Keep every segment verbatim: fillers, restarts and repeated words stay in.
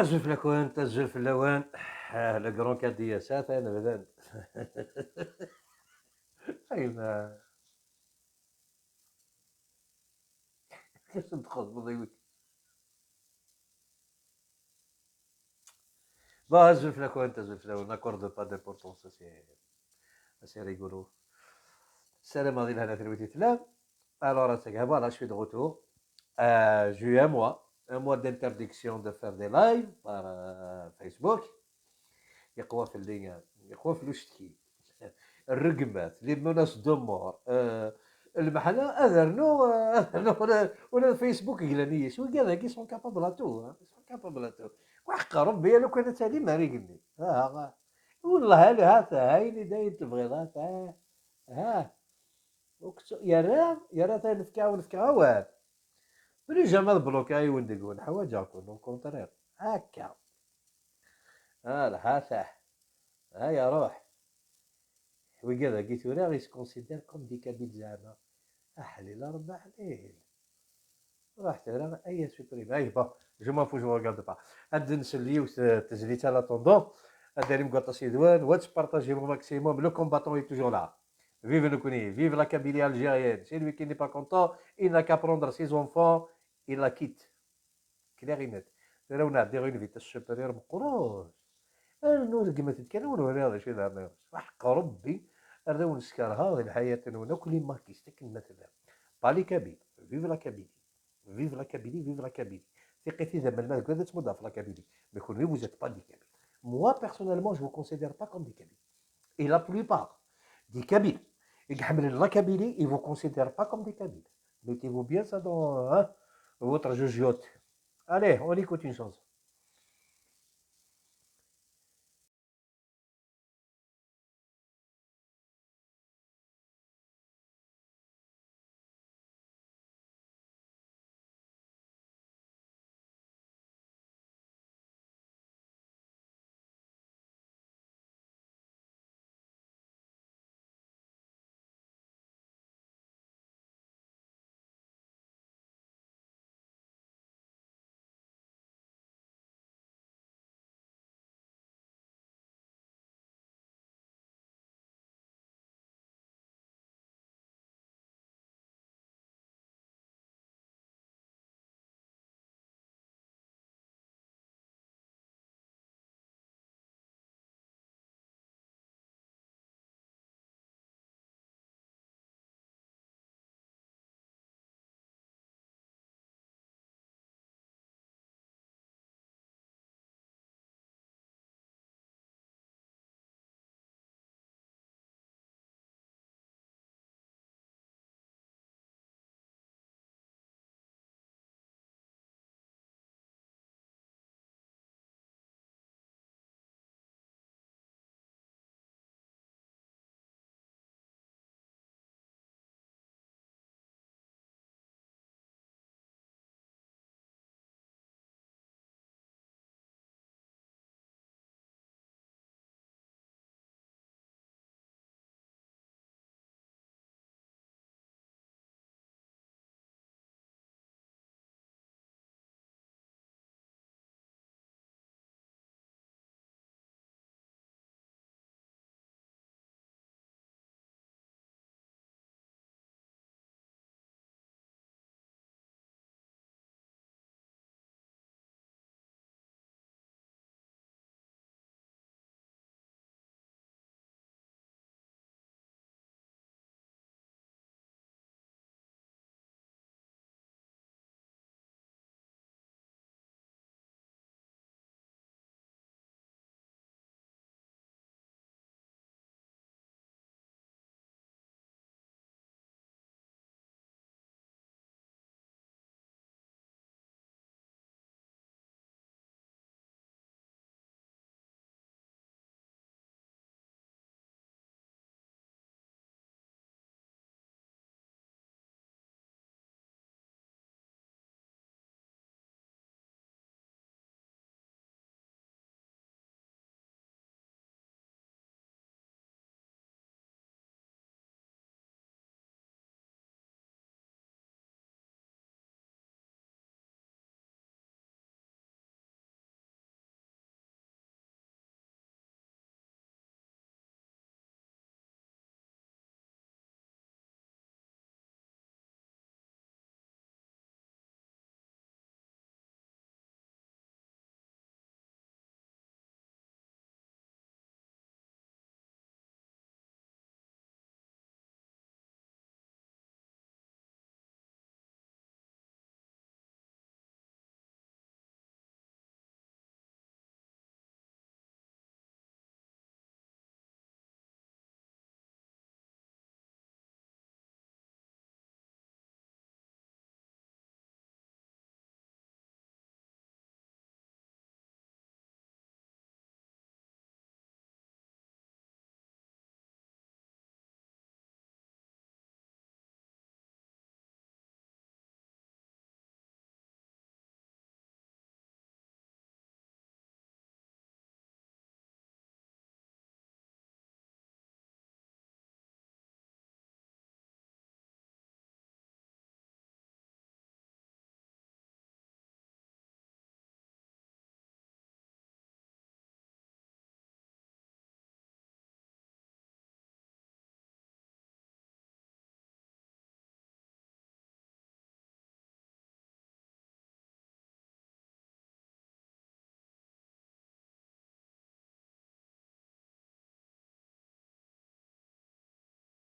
Azul fell-akent, azul fell-awen. Ah, le grand Kadias, atan bdan. Ayna. Acu txedmeḍ i wiki? Bon, azul fell-akent, azul fell-awen. N'accorde pas d'importance, c'est, c'est rigolo. Ssarameɣ di lehna terwit i tellam. Alors, voilà, je suis de retour. Euh, j'ai eu un mois, un mois d'interdiction de faire des lives par, euh, Facebook. Yeqwa fell-i, yeqwa fell-i ucetki. Rregmat, les menaces de mort. Euh, lmeḥna, ad rnuɣ, euh, ad rnuɣ ula, ula d Facebook glan-iyi. S wigad-agi sont capables à tout, hein. Sont capables à tout. Waḥeq Rebbi, a lukan ad talim ar igenni. Ah, ah. Wellah, ala, ha-t-a, ayen i d ayen tebɣiḍ, ha-t-a. Ha. Ur k-ttu-, yerra, yerra ta nefka, ur nefka awal. Plus jamais ad bloquer yiwen deg-wen, ḥwaǧeɣ-ken, au contraire. Akka. Ah, lḥateḥ. Aya, ruḥ. Wigad-agi tura, ils se considèrent comme des Kabyles zeɛma. Aḥlil, a Rebbi aḥlil. Ruḥ tura, aya supprimer. Ay, bon, je m'en fous, je vous regarde pas. Ad nsel yiwet, euh, tezlit à l'attendant. Ad arim deg waṭas yid-wen, wa tpartager au maximum. Le combattant est toujours là. Vive nekkni, vive la Kabylie algérienne. Celui qui n'est pas content, il n'a qu'à prendre ses enfants, il la quitte. Clair et net. Tura wen ɛeddiɣ une vitesse supérieure meqqret. Rnu regmet-d kan, ur uriɣ d acu i d amayus. Ḥeqq Rebbi, arraw n skerha di lḥayat-nwen akk, les makistes akken ma tellam. Pas les Kabyles. Vive la Kabylie. Vive la Kabylie, vive la Kabylie. Tiqit idammen ma deg ad tmudd ɣef la Kabylie. Mais kunwi, vous êtes pas des Kabyles. Moi, personnellement, je vous considère pas comme des Kabyles. Et la plupart des Kabyles, i iḥemmlen la Kabylie, ils vous considèrent pas comme des Kabyles. Mettez-vous bien ça dans, hein, votre jojote. Allez, on écoute une chanson.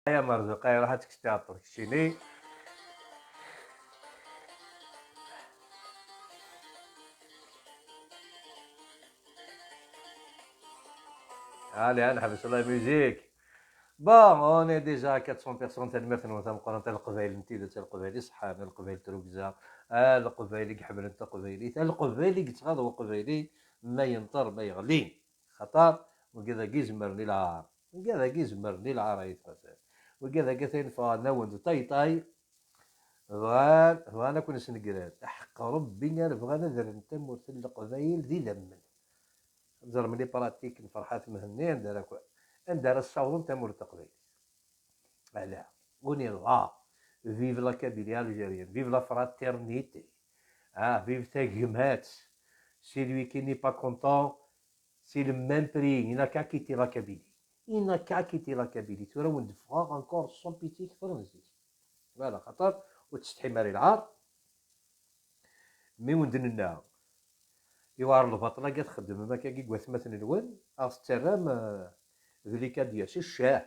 Ay amerzuq, ay ruḥ ad tekcem tiɛeṭṭelt keččini. Allez, ad neḥbes la musique. Bon, on est déjà à quatre cents personnes. Tanemmirt-nwen tameqqrant, a Leqbayel n tidet, a Leqbayel iṣeḥḥan, a Leqbayel n trugza, a Leqbayel i iḥemmlen taqbaylit, a Leqbayel i yettɣaḍ uqbayli ma yenṭer ma yeɣli. Xaṭer wigad-agi zemren i lɛar. Wigad-agi zemren i lɛar, ay atmaten. Wigad-agi atan ffɣen-awen-d ṭayṭay. Bɣan, bɣan ad ken-snegren. Aḥeqq Rebbi ara bɣan ad rren tamurt n Leqbayel d idammen. Ad ẓrem les pratiques n Ferḥat Mhenni, anda ara k-, anda ara ssawḍen tamurt taqbaylit. Ala, on est là. Vive la Kabylie algérienne, vive la fraternité. Ah, vive tagmat. Celui qui n'est pas content, c'est le même prix. Il n'a qu'à quitter la Kabylie. Il n'a qu'à quitter la Kabylie. Tura wen-d-ffɣeɣ encore sans pitié kter n zik. Voilà, xaṭer ur tsetḥim ara i lɛar. Mi wen-d-nenna, yewɛer lbaṭel-agi ad txeddmem akkagi deg watmaten-nwen, ad ɣ-tettarram, eh, d likadyas. Ccah!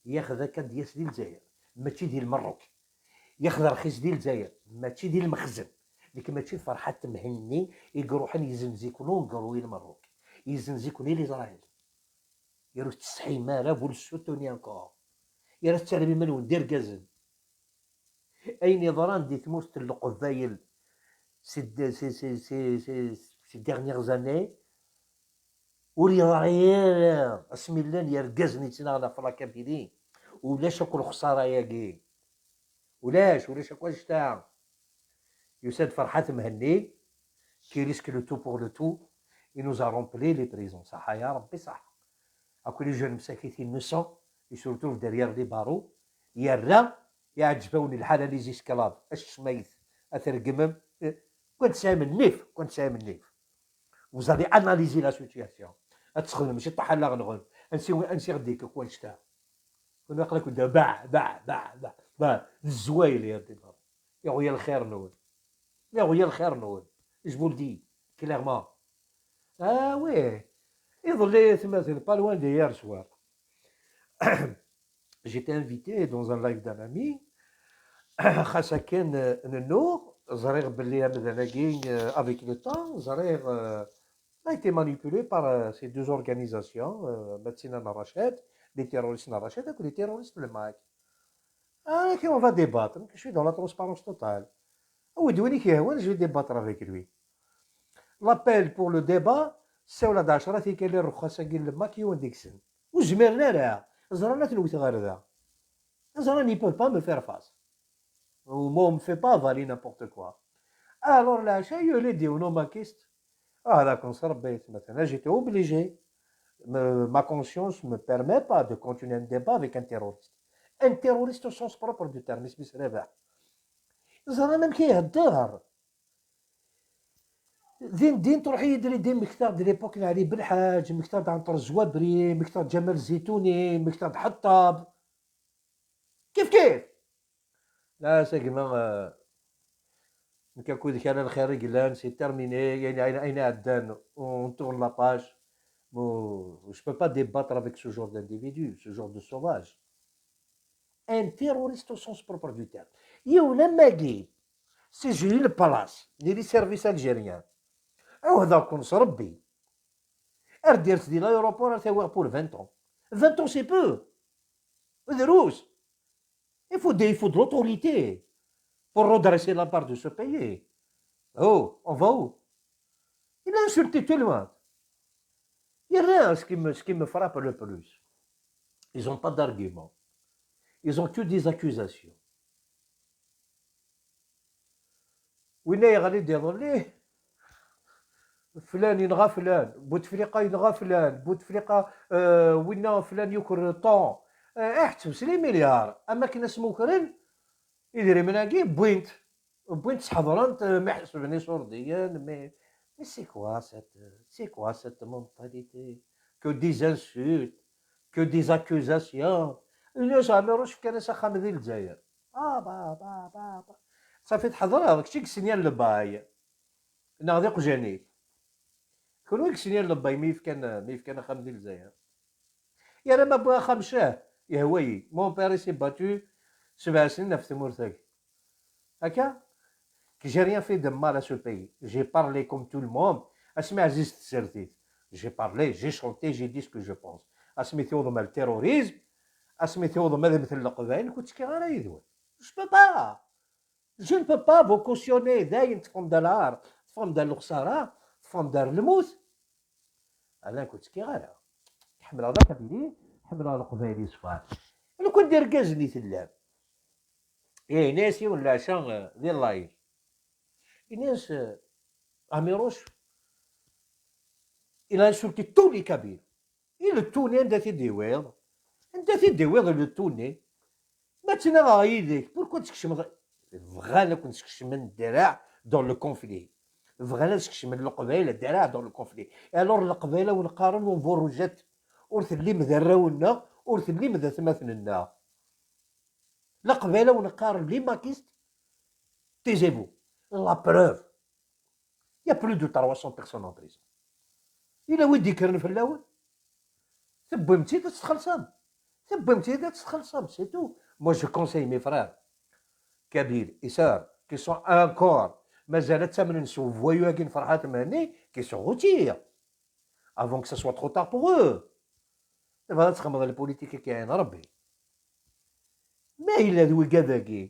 Yaxed akadyas di Lezzayer, mačči di Lmerruk. Yaxed rxis di Lezzayer, mačči di Lmexzen. Nekk mačči d Ferḥat Mhenni i iruḥen yezenz-iken unegru i Lmerruk. Yezenz-iken i Lizrayel. Ur tettsetḥim ara, vous le soutenez encore. Ur tettarram iman-nwen d irgazen. Ayen yeḍran di tmurt n Leqbayel ces, ces, ces, ces, ces, ces dernières années, ur yeḍri ara asmi llan yergazen yettnaɣen ɣef la Kabylie. Ulac akk lexṣara-agi. Ulac, ulac akk annect-a. Yusa-d Ferḥat Mhenni, qui risque le tout pour le tout, il nous a rempli les prisons. Saḥa ya Rebbi, saḥa. Akk les jeunes msakit innocents, ils se retrouvent derrière les barreaux, yerra, iɛǧeb-awen lḥal a les esclaves, a ccmayt, a tregmem, eh, kwan tesɛim nnif, kwan tesɛim nnif. Vous allez analyser la situation. Ad txedmem ciṭṭaḥ allaɣ-nwen. Ansi, ansi ɣ-d-ikk wannect-a? Kunwi aql-aken da, bah, bah, bah, bah, bah, d zzwayel ya dima. Iɣuya lxir-nwen. Iɣuya lxir-nwen. Je vous le dis clairement. Ah oui. Iḍelli, atmaten, pas loin d'hier soir. J'étais invité dans un live d'un ami. Xas akken, euh, nennuɣ, ẓriɣ belli amdan-agi, euh, avec le temps, ẓriɣ, euh, a été manipulé par, euh, ces deux organisations, euh, Matsina Narachet, les terroristes Narachet, avec les terroristes le MAK. Ah, ok, on va débattre. Je suis dans la transparence totale. Awi-d win i k-yehwan, je vais débattre avec lui. L'appel pour le débat, ssawel-d ɛecra tikkal i rrexxas-agi n le MAK, yiwen deg-sen. Ur zmiren ara. Ẓran ad ten-wteɣ ɣer da. Ẓran, ils peuvent pas me faire face. Ou moi, on me fait pas avaler n'importe quoi. Alors, leɛca, yuli-d yiwen umakist. Ah, la conscience, j'étais obligé. Me- ma conscience me permet pas de continuer un débat avec un terroriste. Un terroriste au sens propre du terme, isem-is Rabaḥ. Ẓran amek i ihedder. Din din truḥ-iyi-d l'idée, mmektaɣ-d l'époque n Ɛli Belḥaǧ, mmektaɣ-d Ɛenṭer Zouabri, mmektaɣ-d Ǧamal Zitouni, mmektaɣ-d Ḥeṭṭab. Kif kif. La, s a gma, euh, nekk akked-k ala lxir i yellan, c'est terminé, ayen, ayen, ayen iɛeddan, on tourne la page. Bon, je peux pas débattre avec ce genre d'individu, ce genre de sauvage. Un terroriste au sens propre du terme. Yiwen am wagi, si j'ai eu le place, ni les services algériens, ɛuhdeɣ-ken s Rebbi, ar d-yers di l'aéroport, ar t-awiɣ pour vingt ans. Vingt ans, c'est peu. Drus. Il faut de, il faut de l'autorité pour redresser la barre de ce pays. Oh, on va où? Il a insulté tout le monde. Il y a rien, ce qui me, ce qui me frappe le plus. Ils n'ont pas d'argument. Ils ont que des accusations. Winna yeɣli-d iḍelli, flan yenɣa flan, Bouteflika yenɣa flan, Bouteflika, euh, winna flan yuker ton. Euh, iḥetteb s les milliards, am akken asmukren, idrimen-agi wwin-t. Wwin-t, sḥeḍren-t, euh, mi ḥesben isurdiyen, mais, mais c'est quoi cette, c'est quoi cette mentalité? Que des insultes, que des accusations. Ilyas Ɛmiruc fkan-as axxam di Lezzayer. Ah, bah, bah, bah, bah. Safi tḥeḍreḍ, kečč i yesnyan lebay. Neɣ d iqjan-ik. Kenwi i yesnyan lebay mi yefkan, mi yefkan axxam di Lezzayer. Yerra ma wwi axxam ccah. Yehwa-yi. Mon père s'est battu sebɛa snin ɣef tmurt-agi. Akka? Que j'ai rien fait de mal à ce pays. J'ai parlé comme tout le monde. Asmi ɛziz tsertit. J'ai parlé, j'ai chanté, j'ai dit ce que je pense. Asmi tiwḍem ar le terrorisme, asmi tiwḍem ad mmten leqbayel, ur ttekkiɣ ara yid-wen. Je peux pas. Je ne peux pas vous cautionner. Dayen teffɣem-d ar lɛar, teffɣem-d ar lexsara, teffɣem-d ar lmut. Ala, ur ttekkiɣ ara. Ḥemmleɣ la Kabylie, ḥemmleɣ leqbayel yeṣfan. Lukan d irgazen i tellam. Yenna-yas yiwen leɛca, eh, di live. Yenna-yas, eh, Amiruc, il a insulté tous les Kabyles. I le Tunier anda t-id-iwiḍ? Anda t-id-iwiḍ le Tunier? Ma ttnaɣeɣ yid-k, pourquoi tkecmeḍ? Bɣan ad ken-skecmen ddreɛ dans le conflit. Bɣan ad skecmen leqbayel ddreɛ dans le conflit. Et alors leqbayel a wen-qqaren, on vous rejette. Ur tellim d arraw-nneɣ, ur tellim d atmaten-nneɣ. Leqbayel a wen-qqaren les maquistes, taisez-vous. La preuve. Il y a plus de trois cents personnes en prison. Yella wi d-ikkren fell-awen? Tewwim-tt-id ad tt-txellṣem. Tewwim-tt-id ad tt-txellṣem, c'est tout. Moi, je conseille mes frères kabyles et sœurs qui sont encore, mazal ad ttamnen s uvoyou-agi n Ferḥat Mhenni, qui se retirent avant que ce soit trop tard pour eux. Tebɣa ad txedmeḍ lpolitik i k-iɛin Rebbi. Ma yella d wigad-agi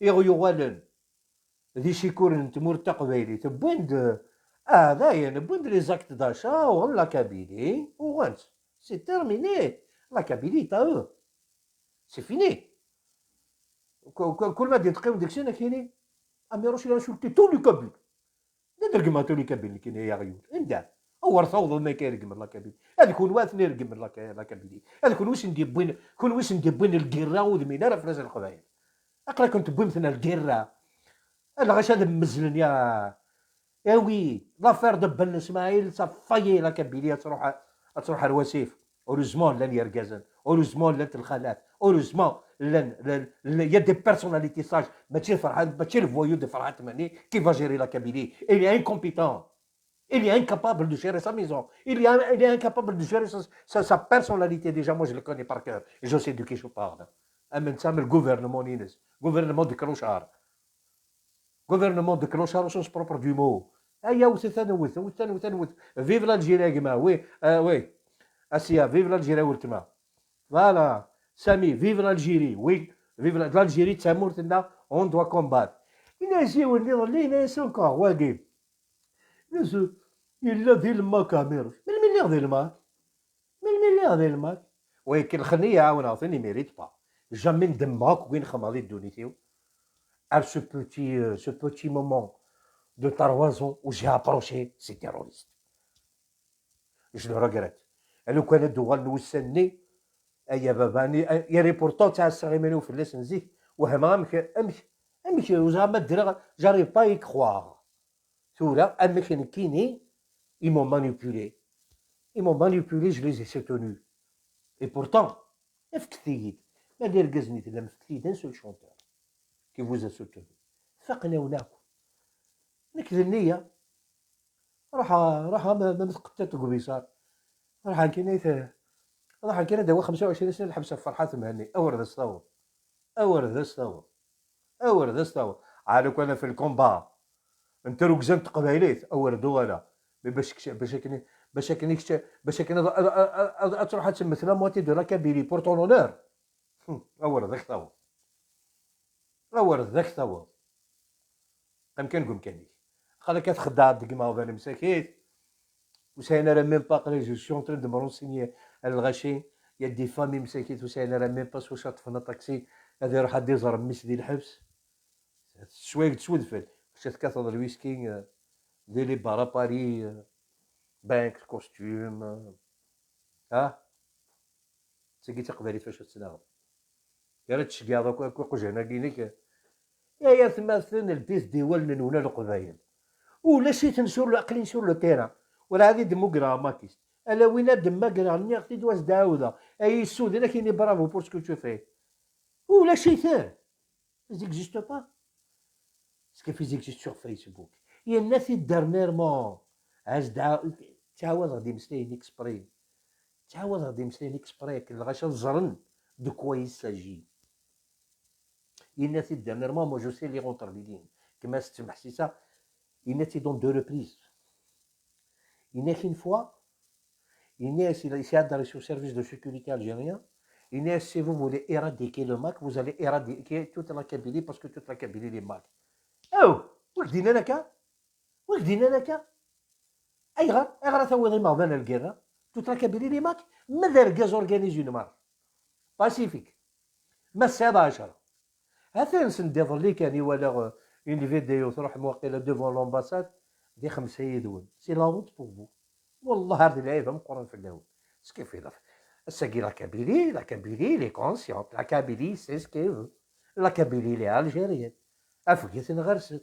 i ɣ-yuɣalen d icikuren n tmurt taqbaylit, wwin-d, ah, dayen, wwin-d les actes d'achat, uɣen la Kabylie, uɣen-tt. C'est terminé. La Kabylie est à eux. C'est fini. Ku-, ku-, kul ma d-yettqim deg-sen ad k-yini, Amiruc il a insulté tous les Kabyles. D ad regmeɣ tous les Kabyles nekkini, ay aɣyul. Anda? Awer tawḍeḍ ma akka iregmen la Kabylie. Ad kunwi ad ten-iregmen la Ka-, la Kabylie. Ad kunwi sen-d-yewwin, kunwi sen-d-yewwin lgirra ur dmin ara fell-as leqbayel. Aql-aken tewwim-ten lgirra. Lɣaci ad mmezlen ya. Eh oui, l'affaire de Ben Smaïl, ça faillit, la Kabylie ad truḥ, ad truḥ ar wasif. Heureusement llan yergazen, heureusement llant lxalat, heureusement llan, llan, llan, il y a des personnalités sages, mačči Ferḥat, mačči le voyou de Ferḥat Mhenni qui va gérer la Kabylie. Il est incompétent. Il est incapable de gérer sa maison. Il est, il est incapable de gérer sa, sa, sa personnalité. Déjà, moi, je le connais par cœur. Je sais de qui je parle. Am netta, am le gouvernement-ines. Gouvernement de clochard. Gouvernement de clochard au sens propre du mot. Aya, wwtet ad nwet, wwtet ad nwet, ad nwet. Vive l'Algérie, a gma. Oui, euh, oui. Asiya, vive l'Algérie, a weltma. Voilà. Sami, vive l'Algérie. Oui, vive la-, l'Algérie, d tamurt-nneɣ, on doit combattre. Yenna-yas yiwen iḍelli, yenna-yas encore, wagi. Yenna-yas, yella di lmak, Amiruc. Melmi lliɣ di lmak? Melmi lliɣ di lmak? Wayek lxenni-ya, ɛawneɣ-ten, il mérite pas. Jamais ndemmeɣ akk win xedmeɣ di ddunit-iw. À ce petit, euh, ce petit moment de trois ans où j'ai approché ces terroristes. Je le regrette. Lukan ad d-uɣalen wussan-nni, ay a baba, ni, ay, et pourtant ttɛassaɣ iman-iw fell-asen zik, wehmeɣ amek, amek, amek, ur ẓriɣ ma ddreɣ, j'arrive pas à y croire. Tura, amek nekkini, ils m'ont manipulé. Ils m'ont manipulé, je les ai soutenus. Et pourtant, fket-iyi-d. Ma d irgazen i tellam, fket-iyi-d un seul chanteur qui vous a soutenu. Faqen-awen akk. Nekk d nniya. Ruḥ, ruḥ, ma, ma tqeṭṭiḍ deg ubiṣar. Ruḥ kan ay t-, ruḥ kan ad d-awiɣ xemsa u ɛecrin sna lḥebs ɣef Ferḥat Mhenni. Awer d as-taweḍ. Awer d as-taweḍ. Awer d as-taweḍ. Ɛad akk ana fi lkumba n trugza n teqbaylit, awer d uɣaleɣ. Mais bac kečč, bac akken, bac akken kečč, bac akken ad, ad, ad, ad, ad truḥ ad temmet la moitié de la Kabylie pour ton honneur. Hm, awer d ak-taweḍ. Awer d ak-taweḍ. Qqim kan deg umkan-ik. Xalak ad txedɛeḍ deg imeɣban msakit. Ur sɛin ara même pas, aql-i je suis en train de me renseigner ar lɣaci. Il y a des familles msakit ur sɛin ara même pas s wacu ad ṭṭfen aṭaksi ad iruḥ ad iẓer mmi-s di lḥebs. Tettwag-d s wedfel. Kečč ad tekkateḍ lwiski, euh, di les bars à Paris, euh, bank, costume, euh, ha? D tagi d taqbaylit facu ad tettnaɣem. Ara tceggɛeḍ akk, akk iqjan-agi-inek. Ya, ya atmaten, lbit-d i wallen-nwen a Leqbayel. Ulac-iten sur le, aql-in sur le terrain. Werɛad i d-mmugreɣ amakist. Ala win ad d-mmagreɣ, nniɣ-t-id wa s-d-ɛawdeɣ. Ay issuden, ad k-yini bravo pour ce que tu fais. Ulac-iten. Ils n'existent pas. Ce qui fait, ils existent sur Facebook. Yenna-t-id dernièrement. As-d-, ttɛawadeɣ-d imeslayen exprès. Ttɛawadeɣ-d imeslayen exprès akken lɣaci ad ẓren De quoi il s'agit? Yenna-t-id dernièrement, moi je sais lire entre les lignes. Kma s-tmeḥsisa, yenna-t-id en deux reprises. Yenna-t une fois, yenna-as, il a- il s'est adressé au service de sécurité algérien, yenna-as, si vous voulez éradiquer le MAK, vous allez éradiquer toute la Kabylie parce que toute la Kabylie est MAK. Oh, wi k-d-yennan akka? Wi k-d-yennan akka? Ayɣer? Ayɣer a tawiḍ imeɣban ar lgirra? Toute la Kabylie est MAK? Ma d argaz organise une marche pacifique. Ma tesɛiḍ ɛecṛa. Atan send iḍelli kan i walaɣ, euh, une vidéo truḥem waqila devant l'ambassade, di xemsa yid-wen. C'est la honte pour vous. Wallah ar d lɛib ameqqran fell-awen. Skif ilaf. Ass-agi la Kabylie, la Kabylie, elle est consciente. La Kabylie, c'est ce qu'elle veut. La Kabylie, elle est algérienne. Afget-ten ɣer-sen.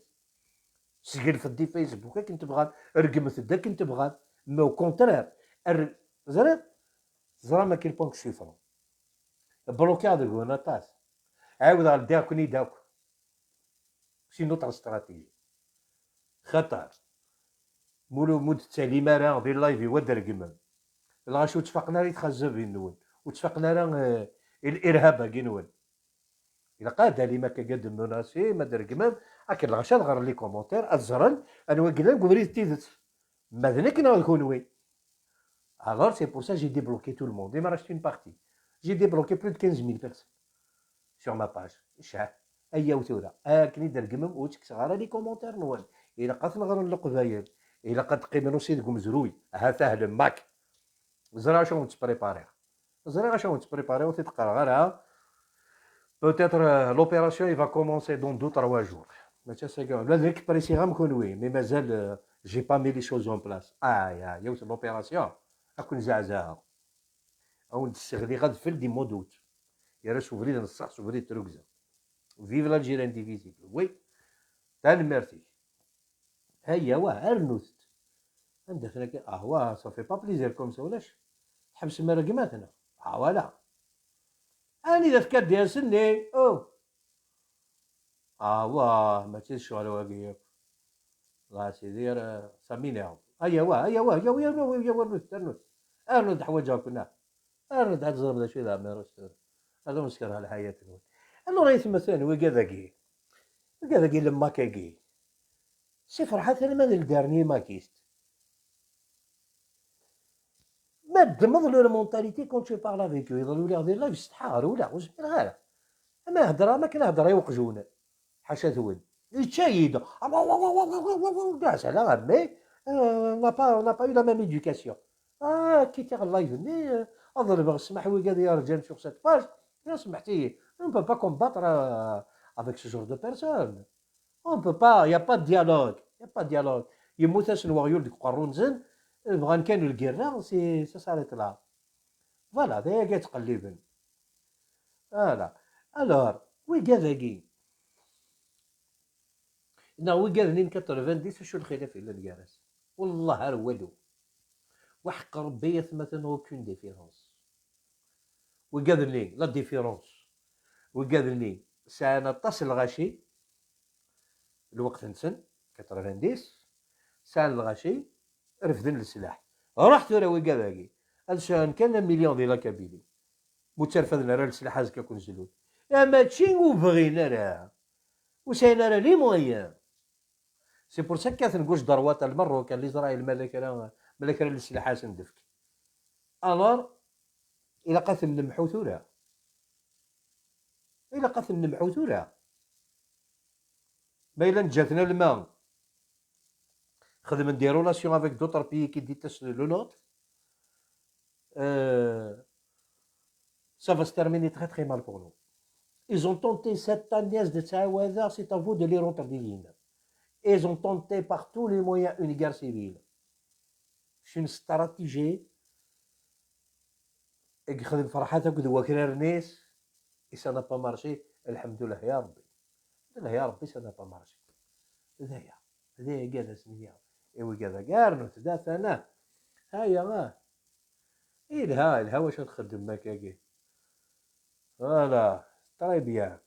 Sgelfet di Facebook akken tebɣam, regmet-d akken tebɣam. Mais au contraire, er-, ẓriḍ, ẓram à quel point que je suis franc. Bloqué deg-wen aṭas. Ɛawdeɣ ldiɣ-ken-id akk. C'est une autre stratégie. Xaṭer, mulu mu d-tettalim ara di live-iw ad d-regmem. Lɣaci ur ttfaqen ara i txazzabin-nwen. Ur ttfaqen ara, eh, i l-irhab-agi-nwen. Ilaq ad d-alim akka ad d-menacim, ad d-regmem, akken lɣaci ad ɣren les commentaires, ad ẓren anwa i yellan deg ubrid n tidet. Ma d nekk neɣ d kunwi. Alors, c'est pour ça que j'ai débloqué tout le monde. Il me reste une partie. J'ai débloqué plus de quinze mille personnes sur ma page. Cah. Ayaw tura. Akken i d-regmem, ur ttekkseɣ ara les commentaires-nwen. Ilaq ad ten-ɣren Leqbayel. Ilaq ad qqimen aussi deg umezruy. Ahat ahlem mak. Ẓriɣ acu wen-ttprépariɣ. Ẓriɣ acu wen-ttprépariɣ, ur t-id-qqareɣ ara. Peut-être, euh, l'opération, il va commencer dans deux, trois jours. Mačči ass-agi. Ula d nekk pressiɣ am kunwi, mais mazal, euh, j'ai pas mis les choses en place. Ah, ya, yiwet n l'opération. Ad ken-zeɛzeɛeɣ. Ad wen-d-sseɣliɣ adfel di mois d'août. Yerra s ubrid n ṣṣeḥ, s ubrid n trugza. Vive l'Algérie indivisible. Oui. Tanemmirt-ik. Hayya, wah, rnut-t. Anda-ten akka? Ah, wah, ça fait pas plaisir comme ça, ulac. Tḥebsem rregmat-nneɣ. Ah, voilà. Anida tekka-d ass-nni? Oh. Ah, wah, mačči d ccɣel wagi yakk. Ɣas idir, eh, ça m'énerve. Aya, wah, aya, wah, yaw, yaw, yaw, yaw, rnut-t, rnut-t. Rnut-t, ḥwaǧeɣ-ken, ah. Rnut-t, ad teẓrem d acu i d amirus tura. Ad wen-skerheɣ lḥayat-nwen. Alors, ay tmeten, wigad-agi. Wigad-agi, le mak-agi. Si Ferḥat alma d le dernier makiste. Ma ddmeḍ leur mentalité quand tu parles avec eux, iḍelli ulaɣ di live, setḥaɣ, rewleɣ, ur zmireɣ ara. Ama heddreɣ am akken heddreɣ i uqjun. Ḥaca-twen. Yečča-yi-d. Gas, ala, mais, euh, on n'a pas, on n'a pas eu la même éducation. Ah, quitter live-nni, euh, ad ḍelbeɣ ssmaḥ wigad yerǧan sur cette page. Smeḥt-iyi. On ne peut pas combattre, euh, avec ce genre de personnes. On peut pas, il y a pas de dialogue. Il y a pas de dialogue. Yemmut-asen weɣyul deg uqerru-nsen, bɣan kan lgirra, c'est, ça s'arrête là. Voilà, d ayagi i ttqelliben. Voilà. Alors, wigad-agi, neɣ wigad-nni n quatre-vingt-dix, acu lxilaf yellan gar-asen? Wallah ar walu. Waḥeqq Rebbi, atmaten, aucune différence. Wigad-nni, la différence. Wigad-nni sɛan aṭas n lɣaci, lweqt-nsen, quatre-vingt-dix, sɛan lɣaci, refden leslaḥ. Ruḥ tura wigad-agi, ad sɛun kan un million di la Kabylie. Mu tterfaden ara leslaḥ, azekka ad ken-zlun. Eh, mačči ur bɣin ara. Ur sɛin ara les moyens. C'est pour ça kkaten gauche droite, ar Lmerruk, ar Lizrayel, ma la kra, ma la kra n leslaḥ ad sen-d-tefk. Alors, ilaq ad ten-nemḥu tura. Ilaq ad ten-nemḥu tura. Ma yella neǧǧa-ten alma xedmen des relations avec d'autres pays qui détestent le nôtre, euh, ça va se terminer très, très mal pour nous. Ils ont tenté cette année de Tsawaza, c'est à vous de les rendre dignes. Ils ont tenté par tous les moyens une guerre civile. C'est une stratégie i yexdem Ferḥat akked wakraren-is, et ça n'a pas marché, lḥemdullah ya Rebbi. Lḥemdullah ya Rebbi, ça n'a pas marché. D aya, d ayagi ad asen-iniɣ i wigad-agi, rnut-d, atan, ah. Aya, ah. Ilha, ilha wacu ad txeddmem akkagi. Voilà, très bien.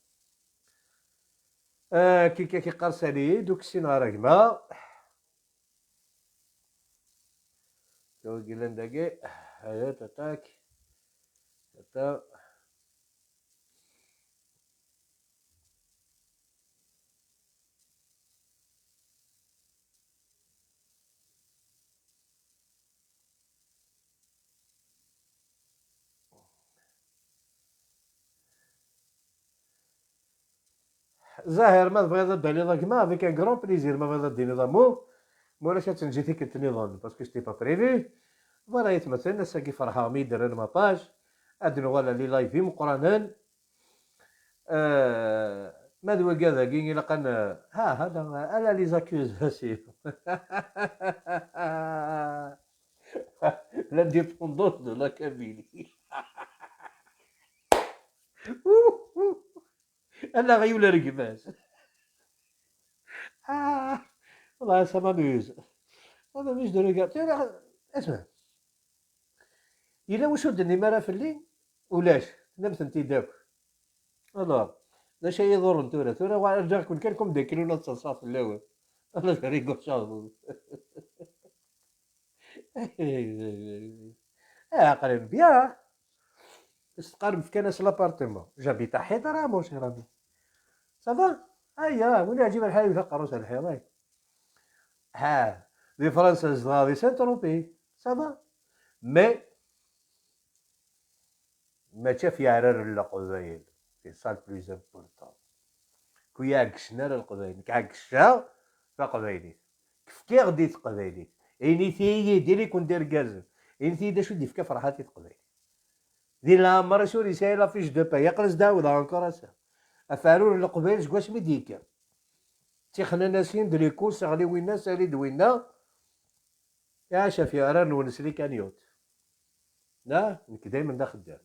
Ah, kika kiqqar sali, duk sin ɣer gma. Tawi yellan dagi, aya, tatak, tata. Zahir, ma tebɣiḍ ad d-taliḍ a gma, avec un grand plaisir, ma tebɣiḍ ad d-tiniḍ amu, ma ulac ad tenǧi tikkelt nniḍen, parce que c'était pas prévu. Voilà, yetmaten, ass-agi ferḥeɣ mi yi-d-rran ma page, ad nuɣal ɣer les live imeqqranen. Euh, ma d wigad-agi ilaq ad n-, ha, ha, da, ala les accusations. L'indépendance de la Kabylie. Ala ɣyul rgmas. Ah, والله ça m'amuse. Ça m'amuse de regarder. Tura, asma. Yella wacu ur d-tennim ara fell-i? Ulac, tennam-tent-id akk. Alors, d acu ay iḍurren tura? Tura wa-, rǧiɣ-ken kan comme des clowns ad ttaḍsaɣ fell-awen. Ala d rigocaḍ. Ah, aql-in bien. Teqqarem fkan-as l'appartement. J'habite à Ḥidra, mon cher ami. Ça va? Aya, win yeɛǧib lḥal yewwet aqerru-s ar lḥiḍ, ay. Ha, di Fransa zedɣeɣ di Saint-Tropez. Ça va? Mais, mačči ɣef yeɛraren n Leqbayel. C'est ça le plus important. Ku yeɛgecen ara Leqbayel. Nekk ɛeggceɣ taqbaylit. Kefkiɣ-d i teqbaylit. Init-iyi-d, ili-ken d irgazen. Init-iyi-d acu d-yefka Ferḥat i teqbaylit. Di leɛmer-is ur yesɛi la fiche de paie. Aql-as d-ɛawdeɣ encore ass-a. Afarur n Leqbayel seg wasmi d-yekker. Tixnanasin d likus, seɣli winna, sali-d winna. Iɛac ɣef yeɛrar-nwen s likanyut. Na, nekk daymen d axeddam.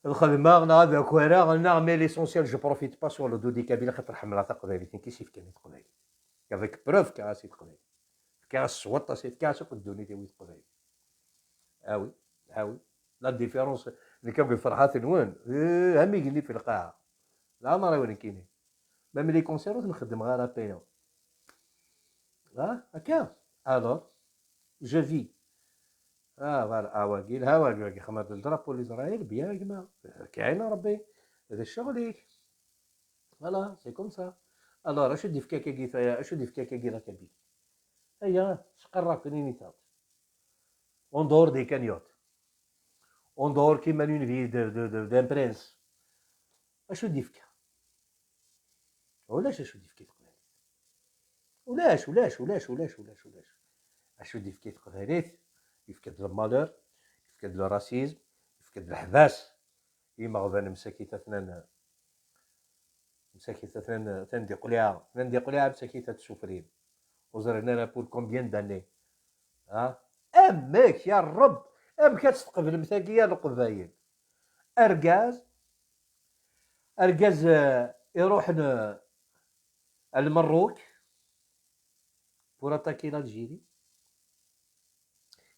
Ad xedmeɣ, neɣ ad akwareɣ, neɣ, mais l'essentiel, je profite pas sur le dos des Kabyles, xaṭer ḥemmleɣ taqbaylit, nekk i s-yefkan i teqbaylit. Avec preuve, fkiɣ-as i teqbaylit. Fkiɣ-as s waṭas, fkiɣ-as akk ddunit-iw i teqbaylit. Ah oui, ah oui. La différence, nekk akked Ferḥat-nwen, eh, am igenni fi lqaɛa. Leɛmer-iw nekkini. Même les concerts ur ten-xeddmeɣ ara payant. Ah, akka. Alors, je vis. Ah, voilà, ah, wagi, lha, wagi, wagi, xedmeɣ-d le drapeau n Israël, bien, gma. Kaɛin Rebbi, d ccɣel-ik. Voilà, c'est comme ça. Alors, acu d-yefka akkagi, acu d-yefka akkagi la Kabylie? Aya, sqarraɣ-ken init-aɣ-d. En dehors des cagnottes. En dehors comme une vie de, de, de, d'un prince. Acu d-yefka? Ulac acu d-yefka i teqbaylit. Ulac, ulac, ulac, ulac, ulac, ulac. Acu d-yefka i teqbaylit? Yefka-d le malheur, yefka-d le racisme, yefka-d leḥbas. Imeɣban msakit atnan, msakit atnan, atnan di qliɛa, atnan di qliɛa msakit ad ssufrin. Ur ẓrin ara pour combien d'années. Ha? Amek, ya Rebb, amek ad tqeblem tagi, ya Leqbayel? Argaz, argaz, eh, iruḥen, eh, ar Lmerruk pour attaquer l'Algérie.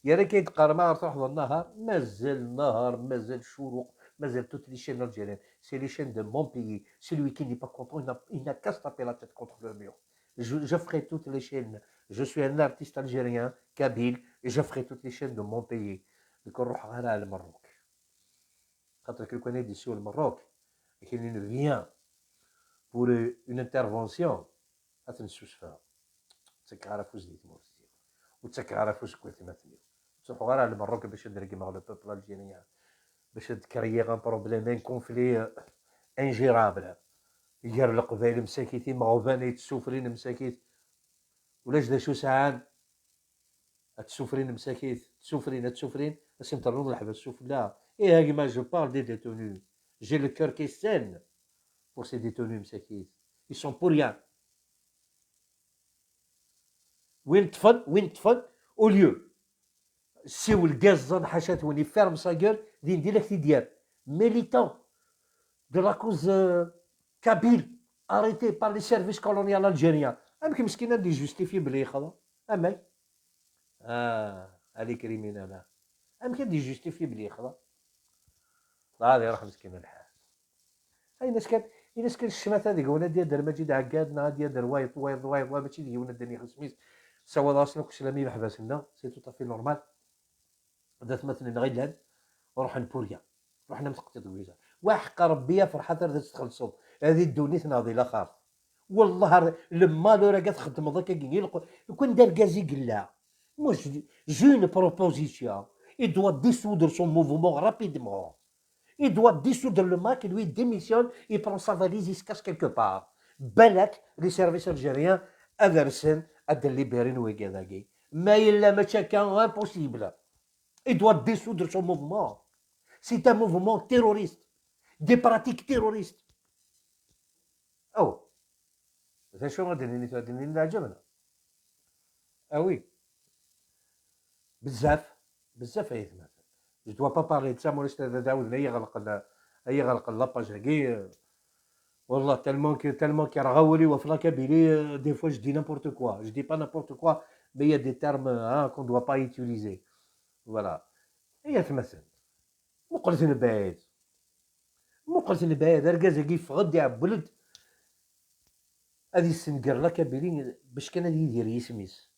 Yerra-k-id qqar ma ɣer truḥeḍ nnehar, mazal nnehar, mazal ccuruq, mazal toutes les chaînes algériennes. C'est les chaînes de mon pays. Celui qui n'est pas content, il n'a, il n'a qu'à se taper la tête contre le mur. Je, je ferai toutes les chaînes. Je suis un artiste algérien, kabyle, et je ferai toutes les chaînes de mon pays. Donc, نروح غير على المروك. خاطر كي كان يدي سوى المروك، لكن il vient pour une intervention. Ad ten-ssusfeɣ. Ur ttakeɣ ara afus di tmurt-iw. Ur ttakeɣ ara afus deg watmaten-iw. Ur ttruḥuɣ ara ar Lmerruk bac ad regmeɣ le peuple algérien, bac ad créer un problème, un conflit, euh, ingérable. Gar Leqbayel msakit, imeɣban ay ttsufrin msakit. Ulac d acu sɛan. Ad ttsufrin msakit, ttsufrin, ad ttsufrin, ad sen-ternuḍ leḥbas sufella. Ih, a gma, je parle des détenus. J'ai le cœur qui saigne pour ces détenus msakit. Ils sont pour rien. Win ṭṭfen, win ṭṭfen, au lieu. Siwel d iẓẓan ḥaca-twen, iferme sa gueule, din din ak-t-id-yerr. Militant de la cause, euh, kabyle, arrêté par les services colonial algériens. Amek meskin ad d-ijustifi belli yexḍa? Amek? Ah, ali criminel, ah. Amek ad d-ijustifi belli yexḍa? Ad iruḥ meskin lḥal. Ayen as kan, ayen as kan ccmata deg-wen ad d-yader Maǧid Ɛeggad, neɣ ad d-yader wayeḍ, wayeḍ, wayeḍ, wa mačči d yiwen ad d-nini xesmis. Ssawaḍeɣ-asen akk sslam i yimeḥbas-nneɣ, c'est tout à fait normal. D atmaten-nneɣ i llan, ruḥen pour rien. Ruḥen am teqtiṭ n wizar. Wa ḥeqqa Rebbi, a Ferḥat, ar d as-txellṣeḍ. Di ddunit neɣ di laxert. Wallah, ar le malheur-agi txeddmeḍ akkagi, i lqu-, lukan d argaz i yella. Moi, je, j'ai une proposition. Il doit dissoudre son mouvement rapidement. Il doit dissoudre le MAK, lui il démissionne, il prend sa valise, il se cache quelque part. Balak, les services algériens ad rsen ad libérin wigad-agi. Ma yella mačči akka, impossible. Il doit dissoudre son mouvement. C'est un mouvement terroriste. Des pratiques terroristes. Oh. D acu ad d-nini tura? Ad d-nini d aɛǧeb, neɣ? Ah oui. Bezzaf, bezzaf ay atmaten. Je dois pas parler de ça, ma ulac ad ɛawden ay iɣelqen, ay iɣelqen la page-agi. Wallah, tellement que, tellement que yerɣa wul-iw ɣef la Kabylie, euh, des fois je dis n'importe quoi. Je dis pas n'importe quoi, mais il y a des termes, hein, qu'on doit pas utiliser. Voilà. Ay atmaten. Muqlet mebɛid. Muqlet mebɛid. Argaz-agi yeffeɣ-d, iɛewwel-d ad yessenger la Kabylie bac kan ad yidir yisem-is.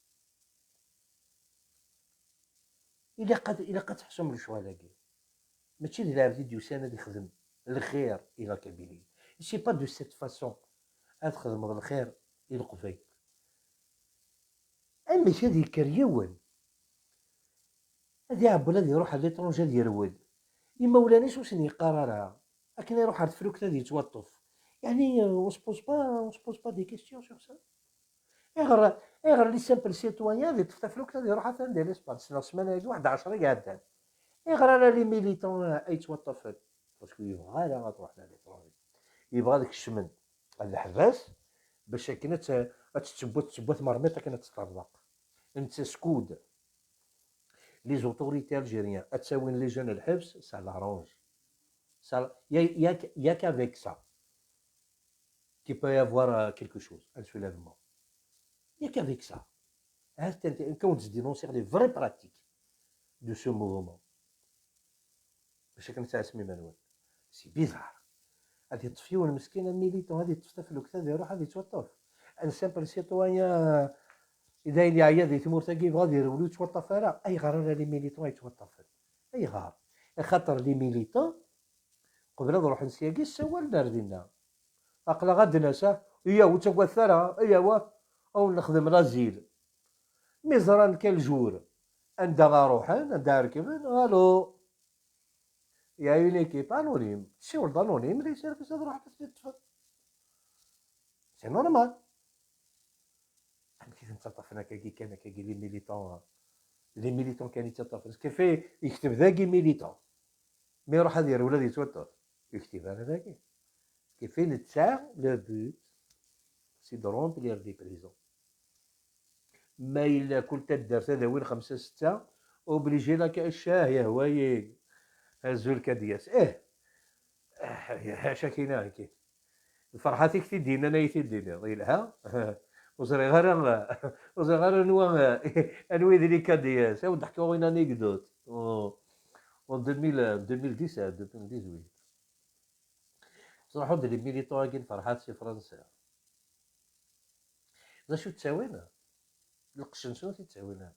Ilaq ad, ilaq ad teḥsum lecɣal-agi. Mačči d lɛebd i d-yusan ad yexdem lxir i la Kabylie. C'est pas de cette façon ad txedmeḍ lxir i Leqbayel. Amek ad yekker yiwen ad iɛewwel ad iruḥ à l'étranger ad yerwel? Imawlan-is ur sen-yeqqar ara. Akken iruḥ ar teflukt ad yettwaṭṭef. Yeɛni, euh, on se pose pas, on se pose pas des questions sur ça. Ayɣer, ayɣer les simples citoyens ad yeṭṭef taflukt ad iruḥ atan di l'Espagne? Ssneɣ ssmana-agi waḥed ɛecra i iɛeddan. Ayɣer ala les militants, euh, ay ttwaṭṭafen? Parce que yebɣa ara ad ruḥen à l'étranger. Yebɣa ad kecmen leḥbas bac akken ad t-, ad tettewwa, tettewwa tmermiṭ akken ad teṭṭerḍeq. Netta skud les autorités algériennes ad ttawin les jeunes lḥebs, ça l'arrange. Ça, y a, y a, y a qu'avec ça qu'il peut y avoir, euh, quelque chose, un soulèvement. Y a qu'avec ça. Hein, c'est un, quand on dénonce les vraies pratiques de ce mouvement. Bac akken tesɛasem iman-nwen. C'est bizarre. Ad yeṭṭef yiwen meskin, un militant, ad yeṭṭef taflukt, ad iruḥ, ad yettwaṭṭef. Un simple citoyen, i d ayen yeɛya di tmurt-agi, yebɣa ad yerwel, ur yettwaṭṭaf ara. Ayɣer ala les militants ay yettwaṭṭafen? Ayɣer? Axaṭer les militants, qbel ad ruḥen syagi, ssawalen ar dinna. Aql-aɣ ad d-nas, ah, iyaw, ur ttagadet ara, iyaw, ah, ad wen-nexdem l'asile. Mi ẓran quel jour anda ara ruḥen, anda ara rekben, allô, il y a une équipe anonyme. Tessiwleḍ anonyme, les services ad ruḥen ad ten-ṭṭfen. C'est normal. Amek i ten-ttaṭṭafen akkagi kan, akkagi, les militants, les militants kan i ttaṭṭafen? Kif i yekteb dagi militant? Mi iruḥ ad yerwel ad yettwaṭṭef, ur yektib ara dagi. Kif i netta, le but, c'est de remplir des prisons. Ma yella kul taddart ad awin xemsa setta, obligé la ka-, ccah yehwa-yi. Azul Kadyas. Eh. Ah, ḥaca kina, kif. Ferḥat i k-t-id-yennan ay t-id-tiniḍ. Yelha. Ur ẓriɣ ara, ur ẓriɣ ara anwa, anwa i d les Kadyas. Ad wen-d-ḥkuɣ une anecdote. En, en deux mille, deux mille dix-sept, deux mille dix-huit. Ttruḥu-d les militants-agi n Ferḥat si Fransa. D acu ttawin? Lqecc-nsen ur t-ttawin ara.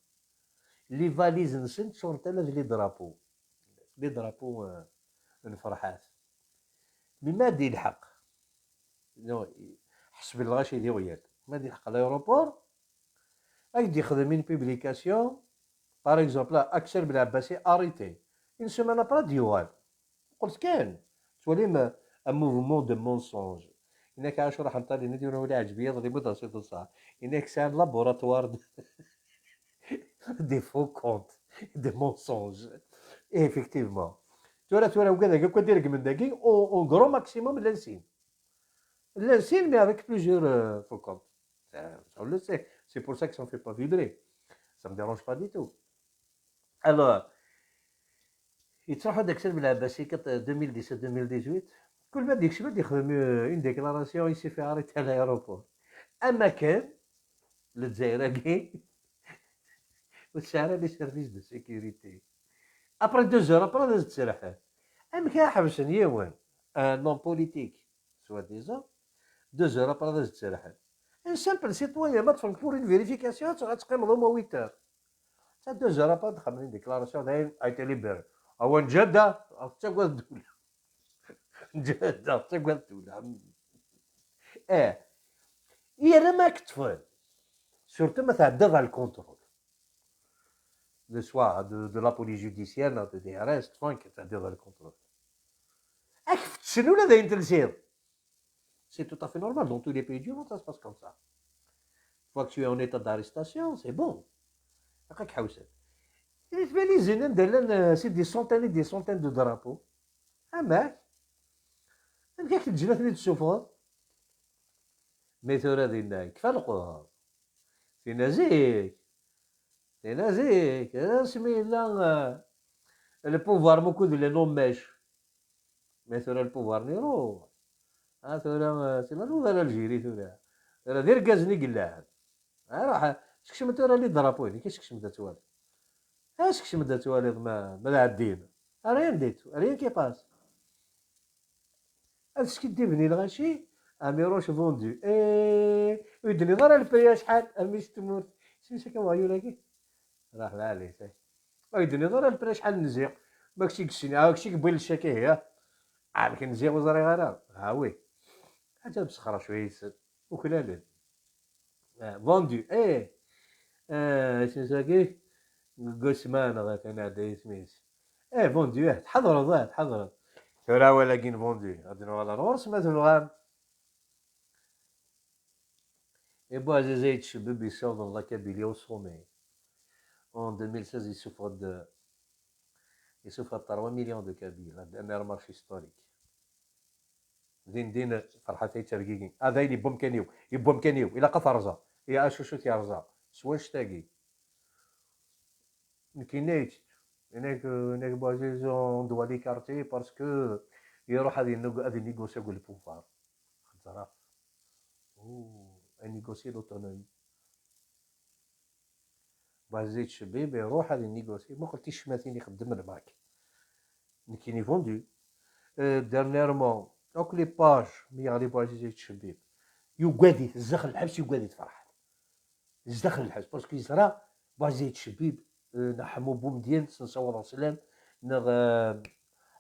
Les valises-nsen ččurent ala d les drapeaux. Les drapeaux, euh, n Ferḥat. Mi ma ad ilḥeq, non, ḥseb lɣaci d iɣyal. Ma ad ilḥeq l'aéroport, ad d-yexdem une publication, par exemple, Aksel Belɛebbasi arrêté. Une semaine après, ad d-yuɣal. Qelt kan, tettwalim, un mouvement de mensonge. Inak Ɛacur Ḥenṭal yenna-d yiwen wawal iɛǧeb-iyi, iḍelli mi d-as-iḍsa. Inak sɛan laboratoire de, des faux comptes, des mensonges. Et effectivement. Tura, tura, wigad-agi akk ad d-iregmen dagi, au, au grand maximum, llan sin. Llan sin, mais avec plusieurs, euh, faux comptes. Ça, ça, on le sait. C'est pour ça que ça me fait pas vibrer. Ça me dérange pas du tout. Alors, yettruḥu-d Aksel Belɛebbasi, deux mille dix-sept, deux mille dix-huit. Kul ma d-yekcem ad d-yexdem, euh, une déclaration, il s'est fait arrêter à l'aéroport. Am akken, Lezzayer-agi, ur tesɛi ara les services de sécurité. Après deux heures, après ad as-d-serḥen. Amek ara ḥebsen yiwen, un homme politique, soi-disant, deux heures après ad as-d-serḥen? Un simple citoyen, ma ṭṭfen pour une vérification, ad, ad teqqimeḍ au moins huit heures. Ça, deux heures après, ad xedmen une déclaration, dayen, a été libéré. Awa n Jadda, tettagad ddula. N Jadda, tettagad ddula. Eh, yerna ma k-ṭṭfen, surtout ma tɛeddaḍ ɣer le contrôle. Le soir, de, de la police judiciaire, neɣ de D R S, ṭṭfen-k, tɛeddaḍ ɣer le contrôle. Ssnen ula d ayen telsiḍ. C'est tout à fait normal. Dans tous les pays du monde, ça se passe comme ça. Une fois que tu es en état d'arrestation, c'est bon. Aqak ḥewsen. Di tbalizin anda llan, euh, c'est des centaines et des centaines de drapeaux. Amek? Amek ak-teǧǧen ad ten-id-tessufɣeḍ? Mais tura dinna, yekfa leqder. Tinna zik. Tinna zik. Asmi yella, euh, le pouvoir mukud le nommage. Mais tura le pouvoir-nni iruḥ. Ah, tura, euh, c'est la nouvelle Algérie tura. Tura d irgazen i yellan. Ah, ruḥ, sekcem tura les drapeaux-inek, sekcem-d ad twaliḍ. Ah, sekcem-d ad twaliḍ ma, ma d ɛeddin. Ah, rien du tout, rien qui passe. Ad skiddiben i lɣaci, Amirouche vendu. Eh, ur d-tenniḍ ara le prix acḥal, a mmi-s n tmurt. Isem-is akka weɣyul-agi? Raḥ lɛali, say. Ur d-tenniḍ ara le prix acḥal n ziɣ. Ma kečč i yessnen, ah, kečč i yewwin le chèque, ihi. Ah, amek n ziɣ ur ẓriɣ ara. Ah, oui. Ḥaǧa msexra cwiya yes-sen. Uklalen. Ah, vendu. Eh. Ah, isem-is wagi? Gosman, neɣ atan ɛedda yisem-is. Eh, vendu, eh, tḥedreḍ, eh, tḥedreḍ. Tura awal-agi n vendu. Ad nuɣal ar ɣur-s ma tebɣam. Et Bouazizi Etchebib yessaweḍ la Kabylie au sommet. En deux mille seize, yessufeɣ-d, yessufeɣ-d trois millions de Kabyles, un marche historique. Din din, Ferḥat ay ttergigin. Ah, d ayen yewwi amkan-iw, yewwi amkan-iw, ilaq ad t-rẓeɣ. Ya acucut yerẓa, s wannect-agi. Nekk yenna-k, yenna-k, yenna-k Bouazizi, on doit l'écarter parce que iruḥ ad yenneg-, ad inégocier akked le pouvoir. Xeẓra. Oh, ad négocier l'autonomie. Bouazizi Etchebib iruḥ ad inégocier. Muqel ticmatin ixeddem lmak. Nekkini vendu. Euh, dernièrement, akk les pages mi yeɣli Bouazizi Etchebib, yugad-it, zdaxel lḥebs yugad-it Ferḥat. Zdaxel lḥebs, parce que yeẓra Bouazizi Etchebib, euh, neɣ Ḥemmu Boumediene, s nessaweḍ ɣer slam, neɣ, euh,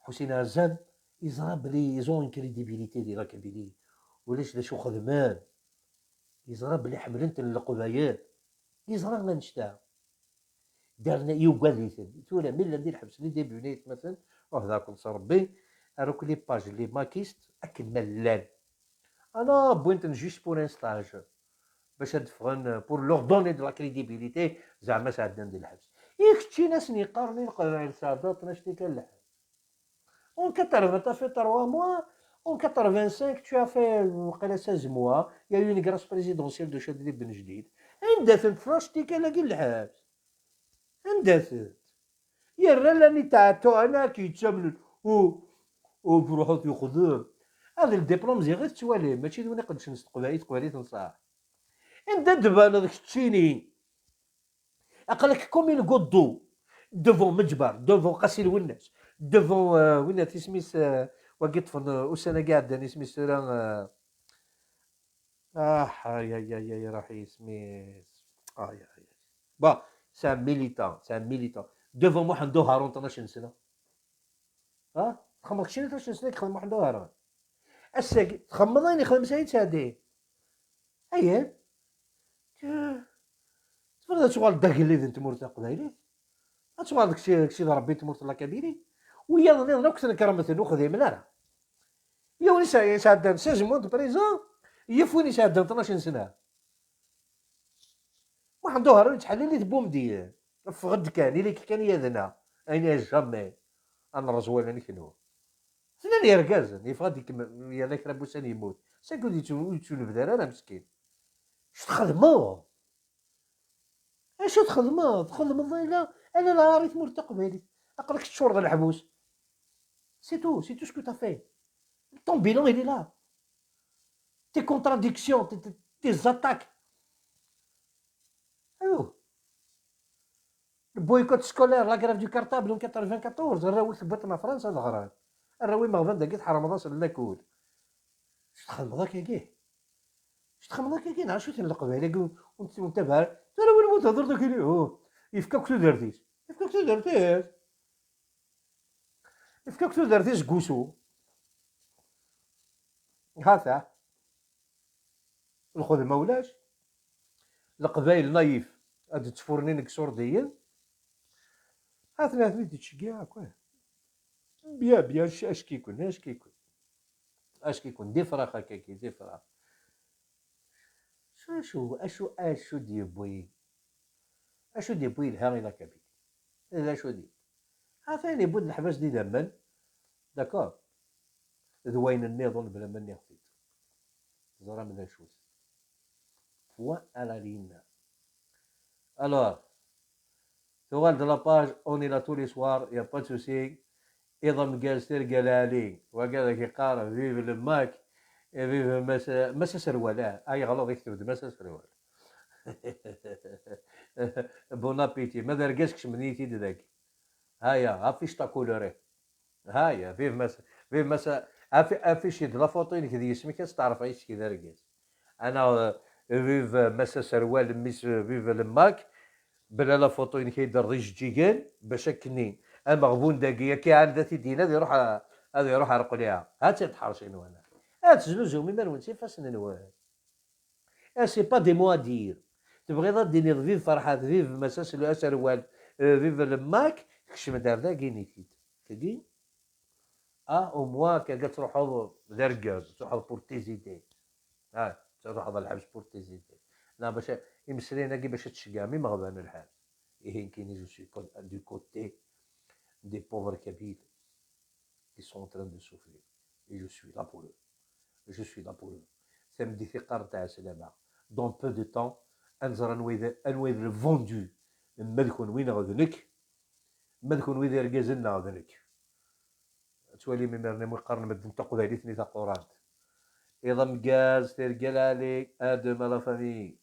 Ḥusin Ɛezzam, yeẓra belli ils ont une crédibilité di la Kabylie. Ulac d acu xedmen. Yeẓra belli ḥemmlen-ten Leqbayel. Yeẓra annect-a. Darna yugad-iten. Tura mi llan di lḥebs, les débuts-nni yetmaten, ruḥ d akk s Rebbi, ar akk les pages, les makistes, akken ma llan. Ala, wwin-ten juste pour un stage. Bac ad d-ffɣen, pour leur donner de la crédibilité, zeɛma sɛeddan di lḥebs. I keččini asen-yeqqaren i Leqbayel sɛeddaḍ tnac tikkal lḥebs. En quatre-vingts, t'as fait trois mois. En quatre-vingt-cinq, tu as fait, euh, seize mois. Il y a eu une grâce présidentielle de Chadli Ben Jdid. Anda-tent tnac tikkal-agi n lḥebs? Anda-tent? Yerra llan yetɛettu, ana k-yettamnen. U, u truḥeḍ yexdem. Hada ldiplum ziɣ i tettwalim, mačči d win iqeddcen s teqbaylit, teqbaylit n ṣṣeḥ. Anda d-tbaneḍ keččini? Aql-ak comme une goutte d'eau devant Meǧber, devant Qasi Lwennas, devant, euh, winna isem-is, euh, wagi ṭṭfen, euh, ussan-agi iɛeddan, isem-is tura, euh, ah, ay, ay, ay, ay, raḥ yisem-is. Ay, ay, ay. Bon, c'est un militant, c'est un militant. Devant Muḥend Uharun, tnac n sna. Ha? Txemmeḍ keččini tnac n sna i yexdem Muḥend Uharun? Ass-agi, txemmeḍ ayen yexdem Saɛid Seɛdi? Ayen? Tebɣiḍ ad tuɣaleḍ d agellid n tmurt taqbaylit? Ad tuɣaleḍ kečči, kečči d Rebbi n tmurt n la Kabylie? Wiyaḍ nniḍen akk tnekṛem-ten, ur xdimen ara. Yiwen yesɛ-, yesɛeddan seize mois de prison, yif win yesɛeddan tnac n sna. Muḥend Uharun yettḥellil-it Boumediene. Ffeɣ-d kan, ili-k kan yid-neɣ. Ayen jamais ad nreẓ wallen-ik nnu. Tnan yergazen, yeffeɣ-d ikem-, yerna kra n wussan yemmut. Sagi ur yettu-, ur yettunebdar ara meskin. Acu txedmeḍ? Acu txedmeḍ? Txedmeḍ ala, ala lɛar i tmurt taqbaylit. Aql-ak teččureḍ leḥbus. C'est tout, c'est tout ce que t'as fait. Ton bilan, il est là. Tes contradictions, tes, tes, tes attaques. Aywa. Le boycott scolaire, la grève du cartable en quatre-vingt-quatorze, arraw-ik tewwiḍ-ten ɣer Fransa ad ɣren. Arraw imeɣban dagi tḥermeḍ-asen lakul. Acu txedmeḍ akkagi? Acu txedmeḍ akkagi? Neɣ acu-ten Leqbayel-agi ur, ur, ur ntabaɛ ara? Tura win ur thedreḍ akini, uh, yefka-k tudert-is. Yefka-k tudert-is. Yefka-k tudert-is deg wusu. Hata. Lxedma ulac. Leqbayel naïf ad d-ttfurnin deg isurdiyen. Atni, atni d-yettceggiɛ akk. Bien, bien, ack-, ack-iken, ack-iken. Acu-ken d ifrax akkagi, d ifrax. Acu, acu, acu d-yewwi, acu d-yewwi yelha i la Kabylie? D acu d-yewwi? Atan yewwi-d leḥbas d idammen, d'accord? D wayen nniḍen bla ma nniɣ-t-id. Teẓram d acu-t. Point à la ligne. Alors, tuɣal-d la page, on est là tous les soirs, y a pas de souci. Iḍ ameggaz, tirga lɛali. Wagi ad ak-iqqar vive le Mac et vive Massa, Massa Serwal. Ah, ay ɣlaḍ, ikteb-d Massa Serwal. Bon appétit. Ma d argaz, kecmen-iyi-t-id dagi. Haya, affiche ta couleur. Haya, vive Massa, vive Massa. Affiche-d la photo-inek d yisem-ik, ad teɛref ayes-k d argaz. Anaɣ, euh, vive Massa Serwal, mmi-s, euh, vive le Mac. Bla la photo-inek ay d-rreɣ ijeǧǧigen, bac akken ameɣbun dagi, akka iɛand ad t-id-yini, ad iruḥ a-, ad iruḥ ar qliɛa. Ha-tt-an tḥerci-nwen. Ad teznuzum iman-nwen s ifassen-nwen. Ah, c'est pas des mots à dire. Tebɣiḍ ad d-tiniḍ vive Ferḥat, vive Massa Sel-, Aserwal, euh, vive le Mac, kcem-d ar dagi, ini-t-id. Tagi? Ah, au moins, akka ad truḥeḍ d argaz, truḥeḍ pour tes idées. Ah, truḥeḍ ɣer lḥebs pour tes idées. Non, bac a-, imeslayen-agi bac ad tceggɛem imeɣban n lḥebs. Ihi nekkini, je suis co-, du côté des pauvres Kabyles qui sont en train de souffrir. Et je suis là pour eux. Je suis là pour eux. Tameddit iqqaren taɛeslama. Dans peu de temps, ad nẓer anwa i d, anwa i d le vendu. Ma d kunwi neɣ d nekk. Ma d kunwi d irgazen neɣ d nekk. Ad twalim imir-nni mi qqaren medden taqbaylit-nni taqurant. Iḍ ameggaz, tirga lɛali, à demain la famille.